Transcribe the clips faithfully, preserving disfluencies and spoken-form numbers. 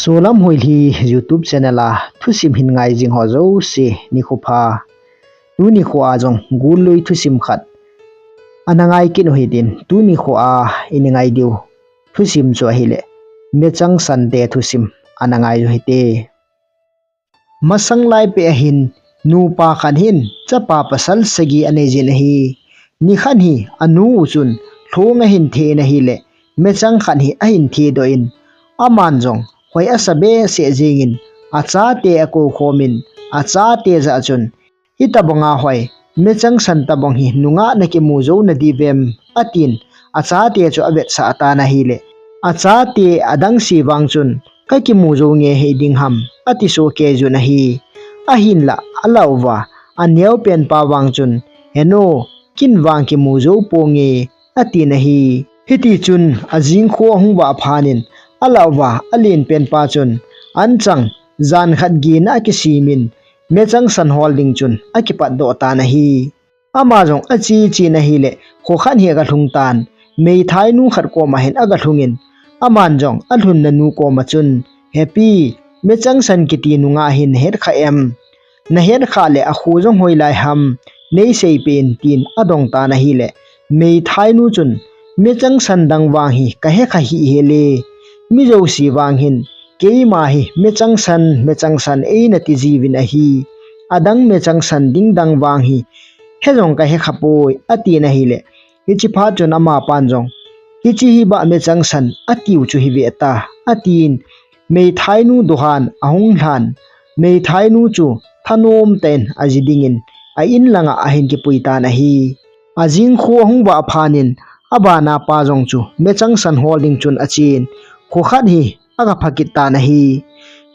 Solam Hoilhi YouTube channel a thusim hin ngai jing ho jouse nikho pha. Tuni kho a jong gullui thusim khat ana ngai kit u hitin, tuni kho a ini ngai diu thusim chu ahile, mechang sante thusim ana ngai u hite. Masang lai peh ahin, nupa khat hin chapa pasal sagi anei jin ahi. Nikhat hi anu u chun lhong ahin the in ahile, mechang khat hi ahin thedoh in, aman jong hoi asa behseh jingin, achate akou khomin, achate jah a chun, "Hitabanga hoi, mechang san tabang hi nungah nakimu jou nadi vem?" atin, achate chu avetsah tan ahile, achate adangse vang chun, "Kakimu jou nge hei ding ham?" ati soh kei jun ahi. Ahinlah, alah uva, aneopen pa vang chun, "Henu, ken vang kimu jou ponge," atin ahi. Hitichun ajing kho ahung vah phat in, alah uva, alen pen pa chun, anchang jan khat gin a akisimin, mechang san hol ding chun akipatdoh tan ahi. Ama jong ache chen ahile, kho khat hi aga lhung tan, meithainu khat koma hin aga lhungin, aman jong alhunna nu koma chun, "Hepi, mechang san kiti nungah hi nahet kha em? Nahet khah le akho jong hoilai ham, neiseipeh in," tin adong tan ahile, meithainu chun, "Mechang san dang vang hi kahe kha hih hel e. Mi jouse vang hin, keima hi mechang san, mechang san eina ti jiuvin ahi. Adang mechang san ding dang vang hi he jong kahe kha poi," atin ahile, hiche phat chun amapan jong, "Hiche hi bah mechang san atiu chu hi ve ta," atin, meithainu duhan ahung lhan, meithainu chu thanom tah in aji dingin a-in langa ahin kipui tan ahi. Ajing kho ahung vah phat in, abana pa jong chu mechang san hol ding chun achen, kho khat hi aga pha kit tan ahi.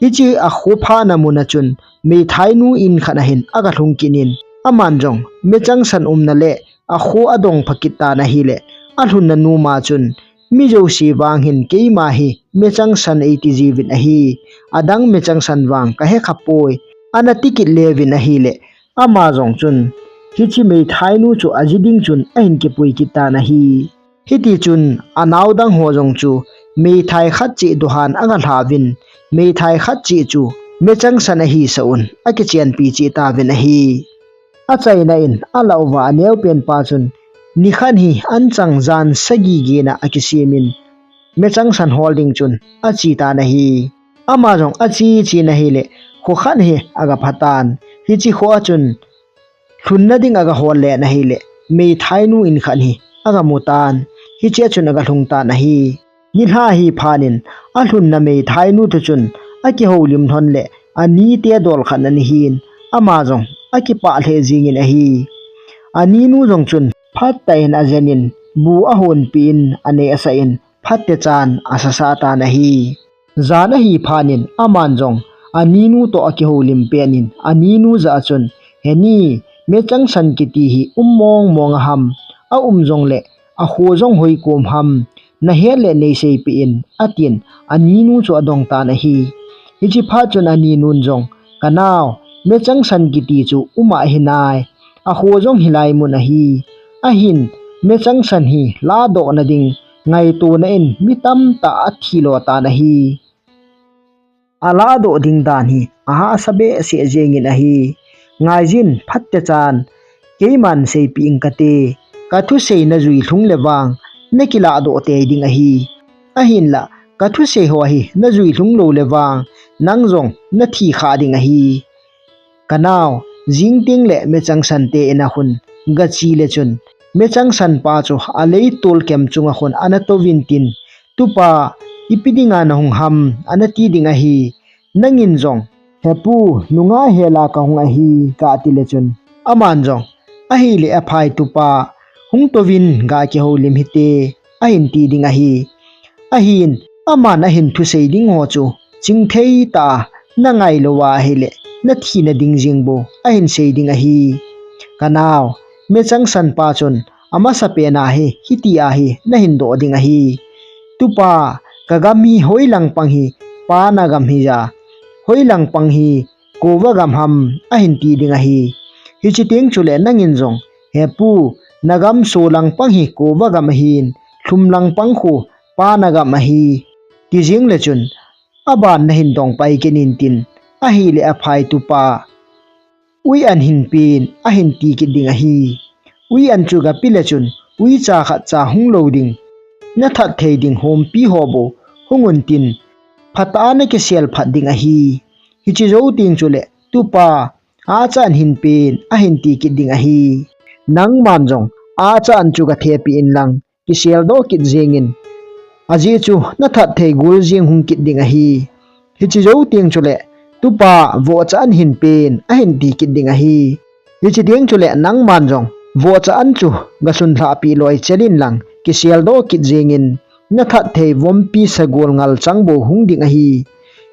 Hiche akho phana mun a chun, meithainu in khat ahin aga lhung kit in, aman jong mechang san umna le akho adong pha kit tan ahile, alhunna nu ma chun, "Mi jouse vang hin keima hi mechang san eiti jiuvin ahi. Adang mechang san vang kahe kha poi," ana ti kit leuvin ahile, ama jong chun, hiche meithainu chu aji ding chun ahin kipui kit tan ahi. Hitichun, anao dang ho jong chu, meithai khat cheh duhan aga lhauvin, meithai khat cheh chu, mechang san ahi sah un, akichenpi cheh tauvin ahi. Achaina in, alah uva aneopen pa chun, nikhat hi anchang jan sagi gin a akisimin, mechang san hol ding chun ache tan ahi. Ama jong ache chen ahile, kho khat hi aga pha tan. Hiche kho a chun, lhunna ding aga hol le ahile, meithainu in khat hi aga mu tan. Hiche a chun aga lhung tan ahi. Nilhah ahi phat in, alhunna meithainu toh chun akihoulim lhon le, anite dol khat ana hin, ama jong akipah lheh jingin ahi. Aninu jong chun phatah in ajen in, bu ahonpeh in, aneh asah in, phatechan asasa tan ahi. Jan ahi phat in, aman jong aninu toh akihoulim pet in, aninu jah a chun, "Heni, mechang san kiti hi um mong mong a ham, aum jongle akho jong hoi kom ham, nahet le neiseipeh in," atin, aninu chu adong tan ahi. Hiche phat chun aninun jong, "Kanao, mechang san kiti chu um ahi nai, akho jong hilai mun ahi. Ahin, mechang san hi lahdoh na ding ngaitona in mi tamtah athi lo tan ahi. Alahdoh ding dan hi ahahsa behseh jengin ahi. Ngaijin, phatechan keiman seipeh ing kate. Kathusei najui lhung le vang nakilahdoh tei ding ahi. Ahinlah, kathusei ho hi najui lhung lou le vang nang jong nathi kha ding ahi. Kanao, jing tengle mechang sante in a hin gache le chun, mechang san pa chu aleitol kem chunga hin ana touvin tin, 'Tupa, ipi dinga nahung ham?' ana ti ding ahi. Nangin jong, 'He pu, nungah hela kahung ahi,' gati le chun, aman jong, 'Ahile aphai tupa, hung touvin gakihoulim hite,' ahin ti ding ahi. Ahin, aman ahin thusei ding ho chu chingthei tah a nangai lou ahile, nathina ding jeng bou ahin sei ding ahi. Kanao, mechang san pa chun amasapen a hi, hiti ahi nahin doh ding ahi. 'Tupa, kagam hi hoilang pang hi pana gam hija, hoilang pang hi kova gam ham?' ahin ti ding ahi. Hiche teng chule nangin jong, 'He pu, nagam solang pang hi kova gam ahin, lhumlang pang khu pana gam ahi,' ti jeng le chun, aban nahin dong pai kit in tin, ahile aphai tupa, ui an hin pen, ahin ti kit ding ahi. Ui an chu gapi le chun, uicha khatcha hung lou ding, nathat thei ding hompi ho bou hung un tin, phatah a nakisel phat ding ahi. Hiche jou teng chule, tupa, acha an hin pen, ahin ti kit ding ahi. Nangman jong, acha an chu gathepi in lang, kisel doh kit jeng in. Ajeh chu nathat thei gul jeng hung kit ding ahi. Hiche jou teng chule, tupa, vohcha an hin pen, ahin ti kit ding ahi. Hiche teng chule nangman jong, vohcha an chu gasun lhahpi loi chel in lang, kisel doh kit jeng in, nathat thei vompi sagol ngal chang bou hung ding ahi.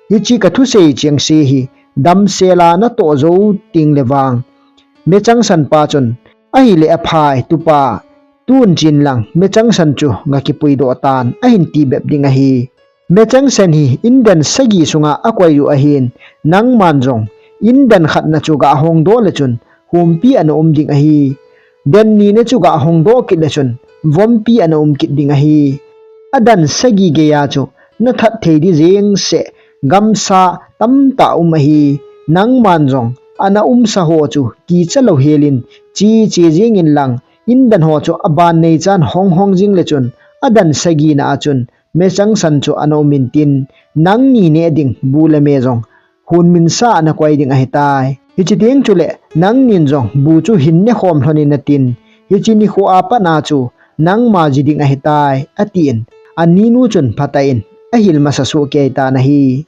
Hiche kathusei chengse hi, damsel a natoh jou teng le vang, mechang san pa chun, ahile aphai tupa, tun chin lang, mechang san chu gakipui doh tan, ahin ti bep ding ahi. Mechang san hi in dan sagi sunga akoi u ahin, nangman jong, in dan khatna chu gahong doh le chun, hompi ana um ding ahi. Dan nina chu gahong doh kit le chun, vompi ana um kit ding ahi. Adan sagi geiya chu, nathat thei di jeng seh, gamsa tamtah um ahi. Nangman jong, ana umsa ho chu, kicha lou hel in, che che jeng in lang, in dan ho chu aban nei chan hong hong jing le chun, adan sagi na a chun, mechang san chu ana um in tin, nangni neh ding bu le me jong, hun minsa ana koi ding ahitai. Hiche teng chule, nangnin jong bu chu hin ne khom lhon in atin, hiche nikho a pat na chu, nangma ji ding ahitai, atin, aninu chun phatah in, ahil masa soh kei tan ahi.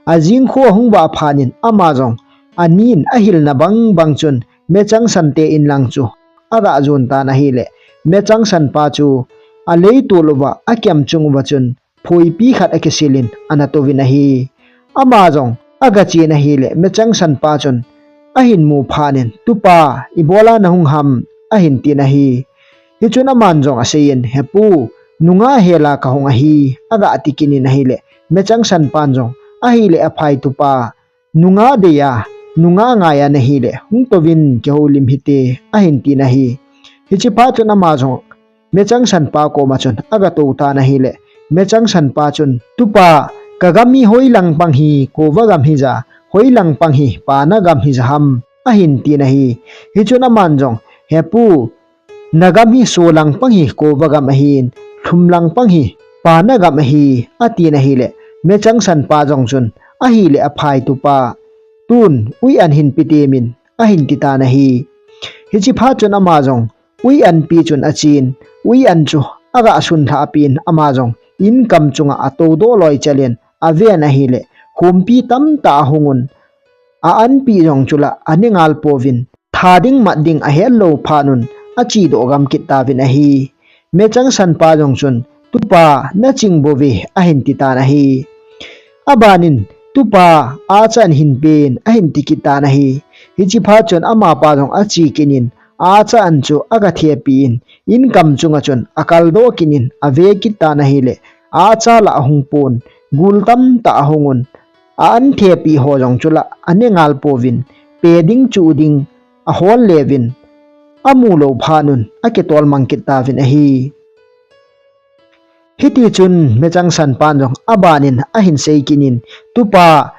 Ajing kho ahung vah phat in ama jong, anin ahilna bang bang chun, mechang san te in lang chu, aga jon tan ahile, mechang san pa chu, aleitol uva, akem chung uva chun, phoipi khat akisil in, ana tou vin ahi. Ama jong, aga chen ahile, mechang san pa chun, ahin mu phat in, tupa, ibola nahung ham, ahin tin ahi. Hichun aman jong asei in, hepu, nungah hel a kahung ahi, aga ti kit in ahile, mechang san pan jong, ahile aphai tupa, nungah dei a, nungah ngai a nahile, hung tou vin kihoulim hite, ahin tin ahi. Hiche phat chun ama jong, mechang san pa koma chun, aga tou tan ahile, mechang san pa chun, tupa, kagam hi hoilang pang hi, kova gam hija, hoilang pang hi, pana gam hija ham, ahin tin ahi. Hichun aman jong, hepu, nagam hi solang pang hi, kova gam ahin, lhumlang pang hi, pana gam ahi, atin ahile, mechang san pa jong chun, ahile aphai tupa, tun, ui an hin pe temin, ahin ti tan ahi. Hiche phat chun ama jong, ui an pe chun achen, ui an chu, aga sun lhahpi in ama jong, in kam chunga atou doh loi chel in, aven ahile, hompi tamtah ahung un, a anpi jong chula, ane ngal pouvin, tha ding mat ding ahet lou phat un, ache doh gam kit tauvin ahi. Mechang san pa jong chun, tupa, naching bou ve, ahin ti tan ahi. Aban in, tupa, acha an hin pen, ahin ti kit tan ahi. Hiche phat chun ama pa jong ache kit in, acha an chu aga thepi in, in kam chunga chun akal doh kit in, ave kit tan ahile, acha la ahung pon, gul tamtah ahung un, a an thepi ho jong chula, ane ngal pouvin, pe ding chu ding, ahol le vin, amu lou phat un, akitol mang kit tauvin ahi. Hiti chun mechang san pan jong aban in ahin sei kit in, tupa,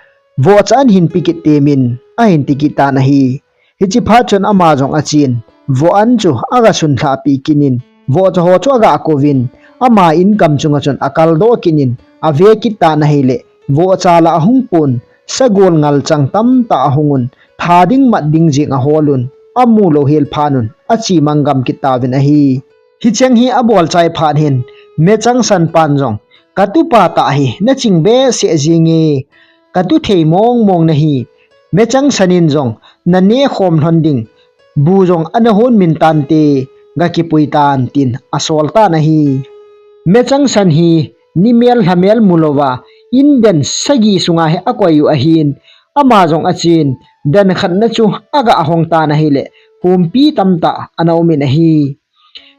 vohcha an hin pe kit temin, ahin ti kit tan ahi. Hiche phat chun ama jong achen, voh an chu aga sun lhahpi kit in, vohcha ho chu aga kouvin, ama in kam chunga chun akal doh kit in, ave kit tan ahile, vohcha la ahung pon, sagol ngal chang tamtah ahung un, tha ding mat ding jeng ahol un, amu lou hel phat un, ache mang gam kit tauvin ahi. Hicheng hi abol chai phat hin, mechang san pan jong, katupa tah hi, naching behseh jenge, katu thei mong mong nahi, mechang san in jong, naneh khom lhon ding, bu jong ana hon min tante, gakipui tan tin, asol tan ahi. Mechang san hi, ni mel lha mel mu louva, in dan sagi sunga hi akoi u ahin, ama jong achen, dan khatna chu aga hong tan ahile, hompi tamtah ana um in ahi.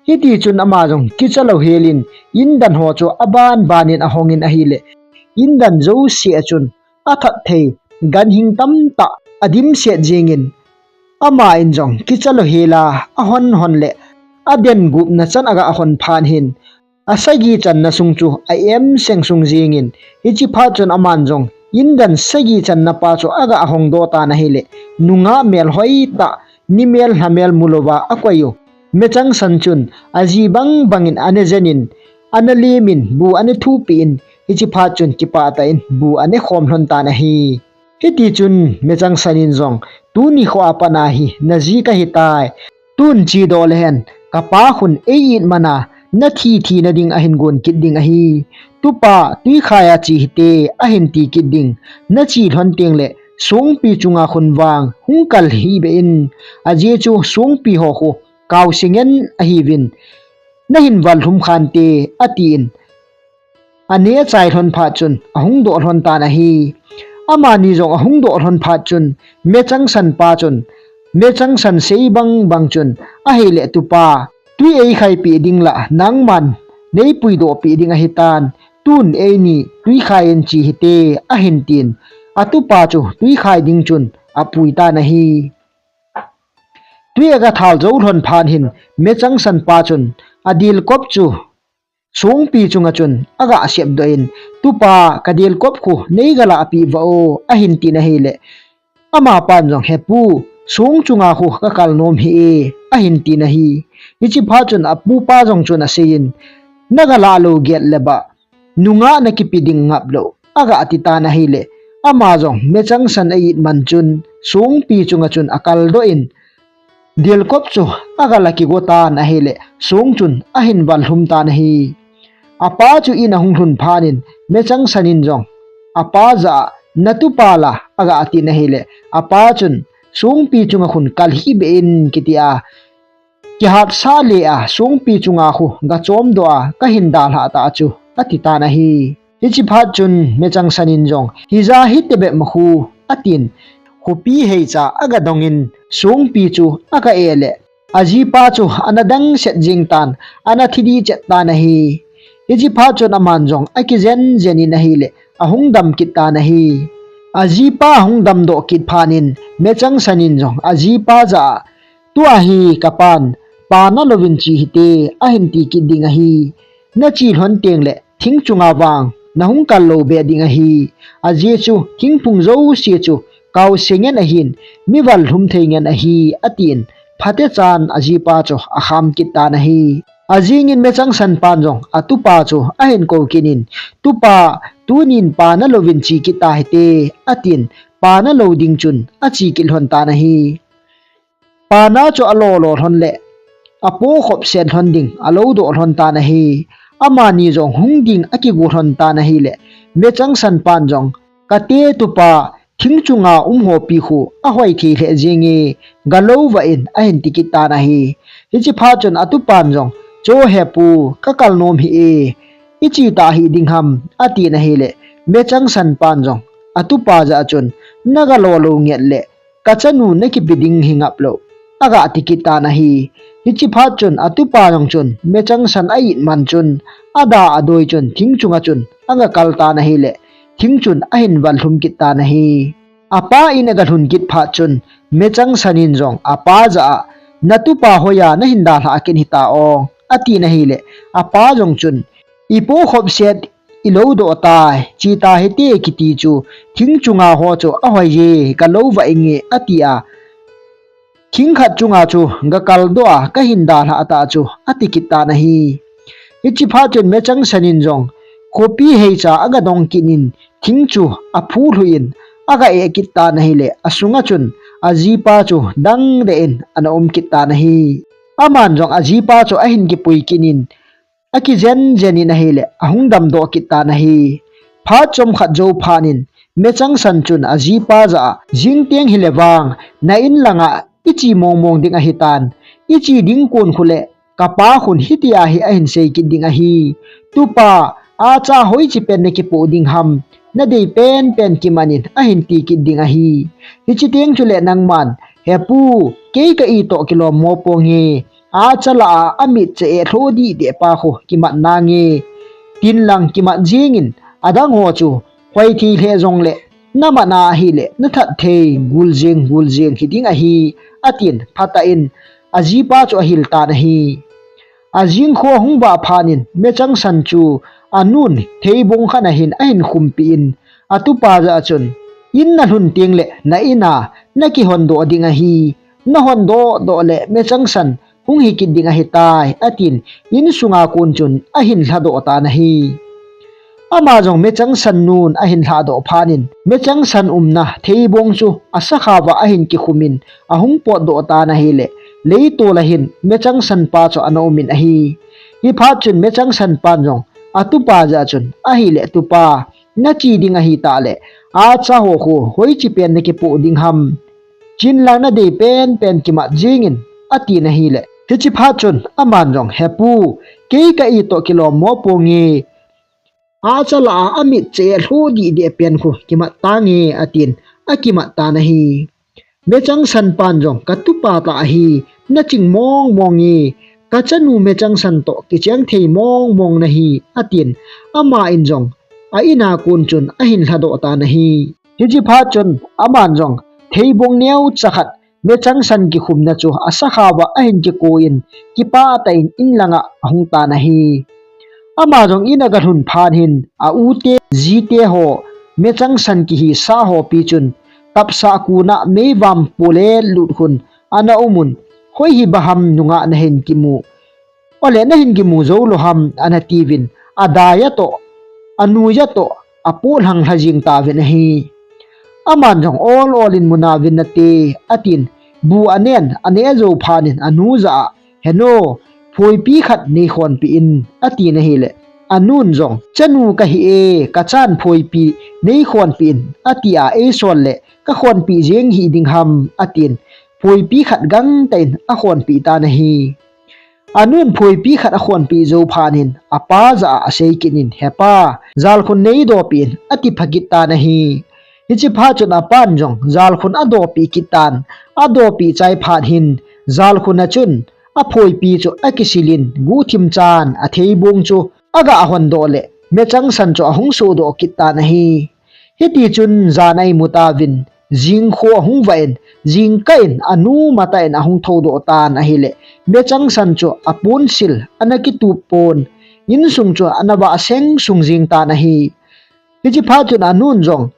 Hiti chun ama jong kicha lou hel in, in dan ho chu aban ban in ahong in ahile, in dan jouse a chun, athat thei, ganhing tamtah, adimset jeng in, ama in jong kicha lou hel a, ahon hon le, aden gupna chan aga hon phat hin, Asagi channa sung chu a-em seng sung jingin, hichi phat chun aman jong indan sagi channa pa chu aga hongdoh tan ahile, nungah melhoi tah, nimel lhamel mulouva akoi u Mechangsan chun aji bang bangin ana jenin, ana lemin, bu ana thupeh in, hichi phat chun kipah tah in bu ana khom lhon tan ahi. Hiti chun Mechangsan in jong, tuni kho a pat a hi naji kahitai. Tun chedoh lehen, kapa khun ei-it mana, nathi thina ding ahin gon kit ding ahi. Tupa, twikhai a che hite, ahin ti kit ding. Nache lhon tengle, songpi chunga khun vang hung kal hih beh in. Ajeh chu songpi ho khu kaosengen ahiuvin, nahin vallhum khante, atin. Aneh achai lhon phat chun ahung doh lhon tan ahi. Amani jong ahung doh lhon phat chun, Mechangsan pa chun, Mechangsan sei bang bang chun, ahile tupa, twi eikhai peh ding lah nangman neipuidoh peh ding ahitan, tun eini twikhai in che hite, ahin tin. Atupa chu twikhai ding chun apui tan ahi. Twi aga thal jou lhon phat hin, Mechangsan pa chun adilkop chu songpi chunga chun aga sepdoh in, tupa, kadilkop khu neiga lahpeh uvo, ahin tin ahile, amapan jong, hepu, song chunga khu kakal nom hih e, ahin tin ahi. Hichi phat chun apupa jong chun aseiyin, naga lah lou gel le bah, nungah nakipe ding ngap lou, aga ti tan ahile, ama jong Mechangsan a-it man chun songpi chunga chun akaldoh in, dilkop chu aga lah kigo tan ahile, song chun ahin vallhum tan ahi. Apa chu in ahung lhun phat in, Mechangsan in jong apa jah a, natupa lah, aga tin ahile, apa chun, songpi chunga khun kal hih beh in, kiti a, kihatsah le a, songpi chunga khu gachomdoh a, kahin dalhah tah chu, ati tan ahi. Hichi phat chun Mechangsan in jong, hija hitebeh ma khu, atin, khopi heicha aga dongin, songpi chu aga eh le, ajipa chu ana dangset jing tan, ana thi dih chet tan ahi. Hichi phat chun aman jong akijen jen in ahile, ahung dam kit tan ahi. Ajipa ahung damdoh kit phat in, Mechangsan in jong ajipa jah a, tua hi kapan, pa nalouvin che hite, ahin ti kit ding ahi. Nache lhon tengle, thing chunga vang nahung kal lou beh ding ahi. Ajeh chu thingphung jouse chu kaosengen ahin, mi vallhum thei ngen ahi, atin, phatechan ajipa chu akham kit tan ahi. Ajingin Mechangsan pan jong atupa chu ahin kou kit in, tupa, tunin pa nalouvin che kit tahite, atin, pa nalou ding chun ache kit lhon tan ahi. Pana chu alo lo lhon le, apo khopset lhon ding aloudoh lhon tan ahi. Amani jong hung ding akigo lhon tan ahile, Mechangsan pan jong, kate tupa, thing chunga um hopi khu ahoi thei lheh jenge, galou vah in, ahin ti kit tan ahi. Hichi phat chun atupan jong, cho hepu, kakal nom hih e, iche tah hih ding ham, atin ahile, Mechangsan pan jong atupa jah a chun, naga lo lou nget le, kachanu nakipe ding hi ngap lou, aga ti kit tan ahi. Hichi phat chun atupa jong chun Mechangsan a-it man chun, ada adoi chun thing chunga chun aga kal tan ahile, thing chun ahin vallhum kit tan ahi. Apa in aga lhun kit phat chun, Mechangsan in jong apa jah a, natupa hoiya nahin dalhah kit hita o, atin ahile, apa jong chun, ipo khopset iloudoh tai, che tahite kiti chu, thing chunga ho chu ahoiye, galou vah inge, ati a, thing khat chunga chu gakaldoh a, kahin dalhah tah chu, ati kit tan ahi. Hichi phat chun Mechangsan in jong, khopi heicha aga dong kit in, thing chu aphu lhu in, aga eh kit tan ahile, asunga chun ajipa chu dangdeh in ana um kit tan ahi. Aman jong ajipa chu ahin kipui kit in, akijen jen in ahile, ahung damdoh kit tan ahi. Phat chomkhat jou phat in, Mechangsan chun ajipa jah a, jing teng hile vang, na in langa iche mong mong ding ahitan, iche ding kon khu le, kapa khun hitia hi ahin sei kit ding ahi. Tupa, acha hoiche pen nakipoh ding ham, nadei penpen kiman in ahin ti kit ding ahi. Hichi teng chule nangman, hepu, kei ka-it toh kilom mo ponge, acha lah a amit cha eh lho dih deh pa khu kimat nange, tin lang kimat jingin, adang ho chu hoi thei lheh jongle, namat na ahile, nathat thei, gul jeng, gul jeng hiding ahi, atin, phatah in, ajipa chu ahil tan ahi. Ajing kho ahung vah phat in Mechangsan chu anun theibong khat ahin ahin khumpi in atupa jah a chun, "In nalhun teng le na in a nakihon doh ding ahi. Nahon doh doh le Mechangsan hung hi kit ding ahitai," atin, in sunga kon chun ahin lhadoh tan ahi. Ama jong Mechangsan nun ahin lhadoh phat in, Mechangsan umna theibong chu asakha uva ahin kikhum in ahung potdoh tan ahile, leitol a hin Mechangsan pa chu ana um in ahi. Hiphat chun Mechangsan pan jong atupa jah a chun, "Ahile tupa, nache ding ahi tah le, acha ho khu hoiche pen nakipoh ding ham? Chin lang nadei penpen kimat jing in," atin ahile. Hiche phat chun aman jong, "He pu, kei ka itoh kilom mo ponge. Acha lah a amit cheh lhu dih dih pen khu kimat tange," atin, akimat tan ahi. Mechangsan pan jong, "Ka tupa tah ahi, naching mong mong e, ka chanu Mechangsan toh kicheng thei mong mong nahi," atin, ama in jong a in a kon chun ahin lhadoh tan ahi. Hiche phat chun aman jong theibong neocha khat Mechangsan kikhumna chu asakha uva ahin kikoi in, kipah tah in in langa ahung tan ahi. Ama jong in aga lhun phat hin, a u te, ji te ho, Mechangsan kihisah ho pi chun, tapsah kuna meivam polet lut khun ana um un, "Hoi hi baham nungah nahin kimu? Ole nahin kimu jou lou ham?" ana tiuvin, adai a toh, anui a toh, apoh lhang lha jing tauvin ahi. Aman jong ol ol in, "Mu nauvin nate," atin, bu anen, aneh jou phat in anu jah a, "Henu, phoipi khat neikhonpi in," atin ahile, anun jong, "Chanu kahi e, ka chan phoipi neikhonpi in," ati a, "Eisol le kakhonpi jeng hih ding ham?" atin, phoipi khat gangtah in akhonpi tan ahi. Anun phoipi khat akhonpi jou phat in, apa jah a asei kit in, "He pa, jalkhun neidopi in," ati pha kit tan ahi. Hiche phat chun apan jong jalkhun adopi kit tan, adopi chai phat hin, jalkhun a chun aphoipi chu akisil in, guhthim chan atheibong chu aga hon doh le, Mechangsan chu ahung sohdoh kit tan ahi. Hiti chun jan a imu tauvin, jing kho ahung vah in, jingkah in anu matah in ahung thoudoh tan ahile, Mechangsan chu apon sil ana kitup pon, insung chu ana vah seng sung jing tan ahi. Hiche phat chun anun jong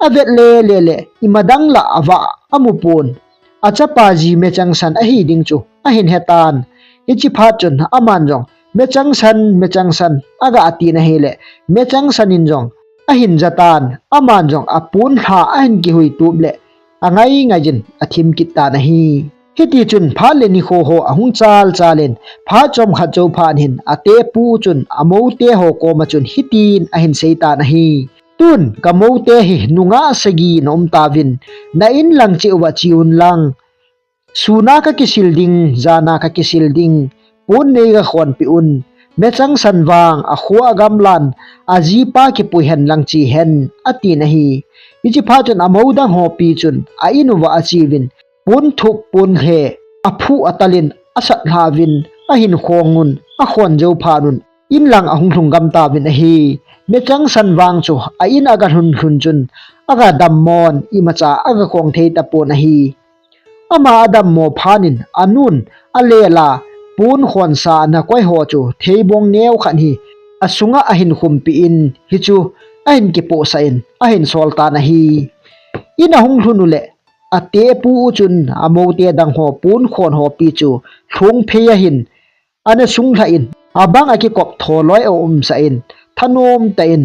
avet le le le, ima dang lah avah amu pon, achapa ji Mechangsan ahi ding chu ahin he tan. Hiche phat chun aman jong, "Mechangsan, Mechangsan," aga tin ahile, Mechangsan in jong ahin ja tan, aman jong apon lha ahin kihui tup le, angai ngai jin athim kit tan ahi. Hiti chun phat le nikho ho ahung chal chal in, phat chomkhat jou phat hin, atepu chun amou te ho koma chun hitin ahin sei tan ahi. "Tun kamou te hi nungah sagi na um tauvin, na in lang cheh uva che un lang. Sun a kakisil ding, jan a kakisil ding, pon nei gakhonpi un. Mechangsan vang akho agamlan, ajipa kipui hen lang che hen," atin ahi. Hiche phat chun amou dang ho pi chun a in uva ache uvin, pon thup pon lhe aphu atal in, asat lha uvin, ahin khong un, akhon jou phat un, in lang ahung lhung gam tauvin ahi. Mechangsan vang chu a in aga lhun lhun chun, aga dammon, imacha aga kong thei tapon ahi. Ama adammo phat in, anun alela, pon khonsa nakoi ho chu theibong neo khat hi asunga ahin khumpi in, hichu ahin kipohsah in, ahin sol tan ahi. In ahung lhun u le, atepu u chun amou te dang ho pon khon ho pi chu lhungphei a hin ana sunglha in, abang akikop tholoi aumsah in, thanom tah in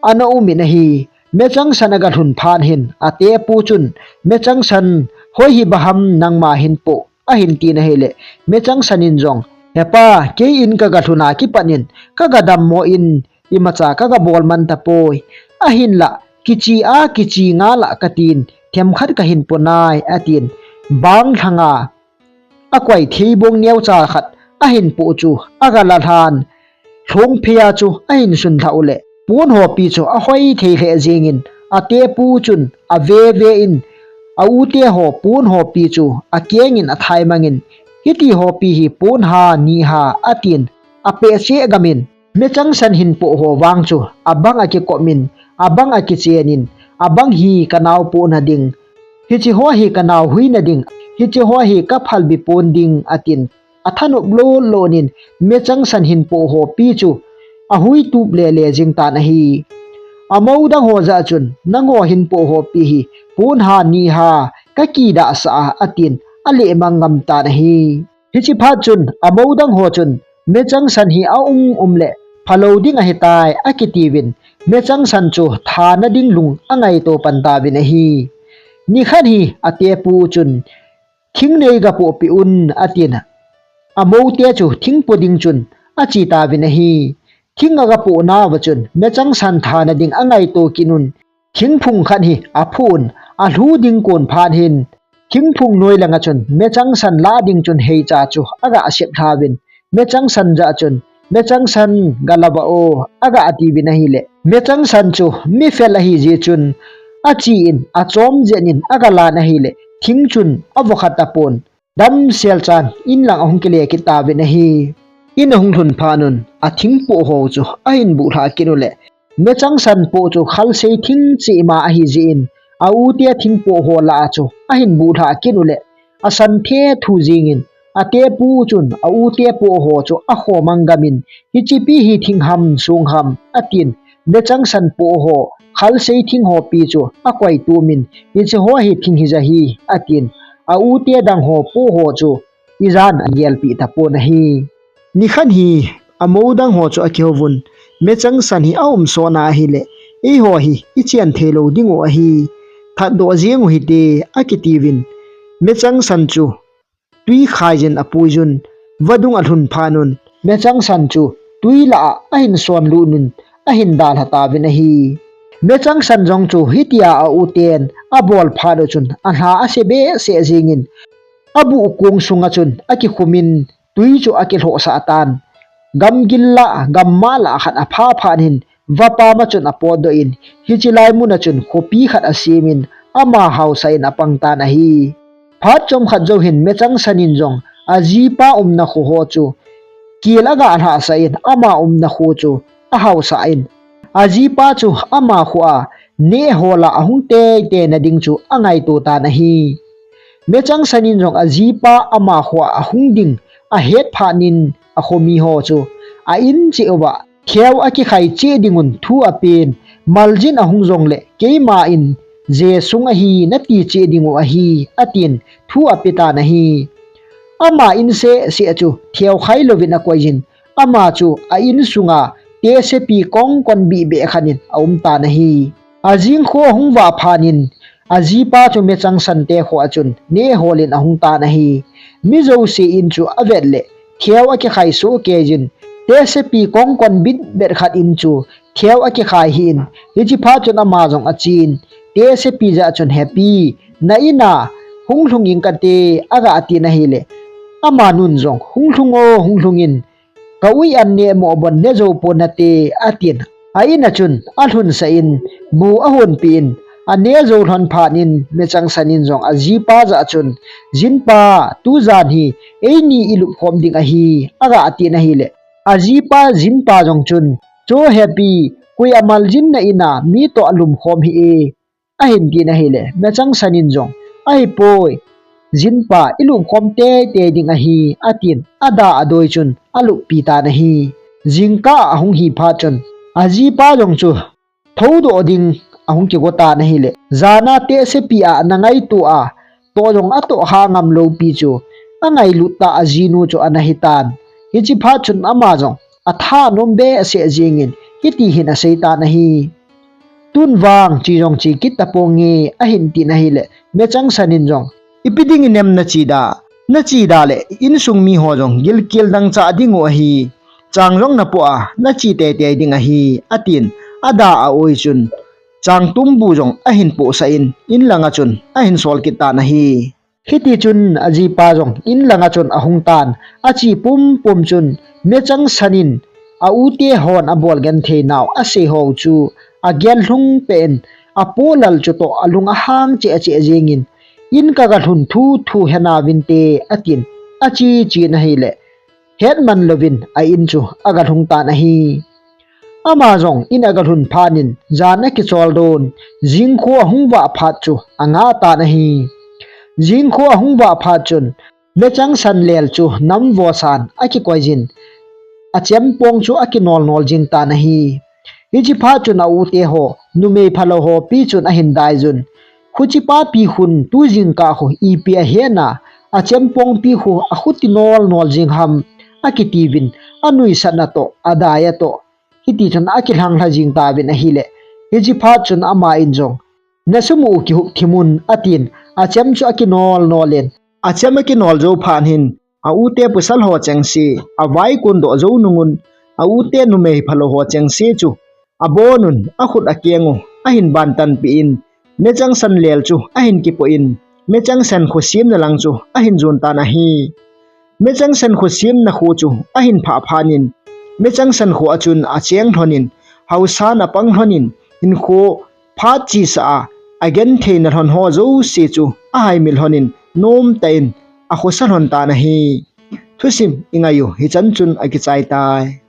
ana um in ahi. Mechangsan aga lhun phat hin, atepu chun, "Mechangsan, hoi hi baham nangma hin po?" ahin tin ahile, Mechangsan in jong, "He pa, kei in kaga lhun a kipat in, kaga dammo in, imacha kaga bol man tapoi. Ahinlah, kiche a kiche ngal a katin, themkhat kahin po nai," atin, bang lhanga akoi theibong neocha khat ahin po chu aga la lhan, lhungphei a chu ahin sunglha u le, pon ho pi chu ahoi thei lheh jeng in, atepu chun ave ve in, a u te ho pon ho pi chu akeng in athai mang in, "Hiti ho pi hi pon ha, ni ha," atin, apeh cheh gam in, Mechangsan hin po ho vang chu abang akikop in, abang akichen in, "Abang hi kanao pon a ding, hiche ho hi kanao huina ding, hiche ho hi kaphalbi pon ding," atin, athanop lolon in mechang san hin pohho pi chu ahui tup lele jing tan ahi. Amou dang ho jah chun, "Nangho hin pohho pi hi pon ha ni ha, kakidah sah a," atin alehmang ngam tan ahi. Hichi phat chun amou dang ho chun, "Mechang san hi aum um le phalou ding ahitai," akitiuvin, mechang san chu thana ding lung angaito pan tauvin ahi. Nikhat hi atepu chun, "Thing nei gapoh peh un," atin, amou te chu thing po ding chun ache tauvin ahi. Thing agapoh nauva chun mechang san thana ding angaito kit un, thingphung khat hi aphu un, alhu ding kon phat hin, thingphung noi langa chun mechang san la ding chun heicha chu aga sep lhauvin, mechang san jah chun, "Mechang san gala va o," aga tiuvin ahile, mechang san chu mi fel ahi jeh chun ache in, achom jen in agalan ahile, thing chun avo kha tapon, damsel chan in lang ahung kile kit tauvin ahi. In ahung lhun phat un, athing pohho chu ahin buhlhah kit ule, mechang san poh chu khalsei thing cheh ma ahi jeh in, a u te thing pohho lah a chu ahin buhlhah kit ule, asan thethu jingin, atepu chun a u te pohho chu akhomang gamin, "Hichi pi hi thing ham, song ham?" atin, mechang san pohho, khalsei thing ho pi chu akoi tumin, "Hichi ho hi thing hija hi," atin, a u te dang ho pohho chu ijan agelpeh tapon ahi. Nikhat hi amou dang ho chu akihouvun, "Mechang san hi aum sot na ahile, eiho hi ichen thei lou ding u ahi. Thatdoh jeng u hite," akitiuvin, mechang san chu twi khai jin apuijun, vadung alhun phat un, mechang san chu twi lah a ahin sonlut un, ahin dalha tauvin ahi. Mechang san jong chu hitia a u ten abol phat u chun alha ase behseh jingin, abuh kong sunga chun akikhumin, twi chu akilhohsah tan. Gamgil lah, gamma lah khat apha phat hin, vapam a chun apotdoh in, hichi lai mun a chun khopi khat asemin, ama haosah in apang tan ahi. Phat chomkhat jou hin mechang san in jong ajipa umna kho ho chu kel aga lhahsah in, ama umna kho chu ahaosah in, ajipa chu ama kho a neh hol a ahung teitei na ding chu angaito tan ahi. Mechang san in jong ajipa ama kho a ahung ding ahet phat in, akhomi ho chu a in cheh uva theu akikhai cheh ding un thu apen, "Maljin ahung jongle keima in je sung ahi nati cheh ding u ahi," atin thu ape tan ahi. Ama in seh seh chu theu khai louvin akoi jin, ama chu a in sunga tesepi kongkon bihbeh khat in aum tan ahi. Ajing kho ahung vah phat in, ajipa chu mechang san te kho a chun neh hol in ahung tan ahi. Mi jouse in chu avet le, theu akikhai soh kei jin, tesepi kongkon bitbet khat in chu theu akikhai hih in, hichi phat chun ama jong achen, tesepi jah chun, "Hepi, na in a hung lhung ing kate," aga tin ahile, ama nun jong, "Hung lhung o, hung lhung in, ka ui an neh mo bon ne jou pon nate," atin, a in a chun alhunsah in, bu ahonpeh in, ane jou lhon phat in, mechang san in jong ajipa jah chun, "Jinpa, tujan hi eini ilup khom ding ahi," aga tin ahile, ajipa jinpa jong chun, "Cho hepi, koi a maljin na in a mi toh alum khom hih e," ahin tin ahile, mechang san in jong, "Ahipoi, jinpa, ilup khom teitei ding ahi," atin, ada adoi chun aluppi tan ahi. Jingkah ahung hi phat chun, ajipa jong chu thoudoh ding ahung kigo tan ahile, jan a tesepi a ana ngaito a, toh jong atoh kha ngam lou pi chu, angailut tah ajinu chu ana hi tan. Hichi phat chun ama jong athanom behseh jingin, hiti hin asei tan ahi. "Tun vang che jong che kit taponge," ahin tin ahile, mechang san in jong, "Ipi ding inem nache da? Nache da le insung mi ho jong gilkel dangchah ding u ahi. Chang jong napoh a, nache teitei ding ahi," atin, ada a-oi chun, chang tumbu jong ahin pohsah in, in langa chun ahin sol kit tan ahi. Hiti chun ajipa jong in langa chun ahung tan, ache pumpum chun, mechang san in a u te hon abol genthei nau asei ho chu agel lhung peh in, apo lal chu toh alung ahang cheh cheh jingin, "In kaga lhun thuthu hena vinte," atin, ache chen ahile, hetman louvin a in chu aga lhung tan ahi. Ama jong in aga lhun phat in, jan akichol don, jingkho ahung vah phat chu angah tan ahi. Jingkho ahung vah phat chun, Mechang san lel chu nam vosan akikoijin, achempong chu akinol nol jing tan ahi. Hichi phat chun a u te ho, numei phalou ho pi chun ahin daijun. Khuchipa pi khun tu jingkah khu ipi ahetna, achempong pi khu akhuti nol nol jing ham, akitiuvin, anuisatna toh, adai a toh, hiti chun akilhang lha jing tauvin ahile. Hichi phat chun ama in jong, "Nasum u kihup thim un," atin, achem chu akinol nolin. Achem akinol jou phat hin, a u te pasal ho chengse, avai kon doh jou nungun, a u te numei phalou ho chengse chu, abonun, akhut akeng u, ahin ban tanpeh in, mechang san lel chu, ahin kipoh in, mechang san kho semna lang chu, ahin jon tan ahi. Mechang san kho semna kho chu, ahin phah phat in, mechang san kho a chun acheng lhonin, haosan apang lhonin, hinkho phat chesa a, agentheina lhon ho jouse chu, ahaimil lhonin, nomtah in, akhosa lhon tan ahi. Thusim i ngai u, hichan chun akichai tai.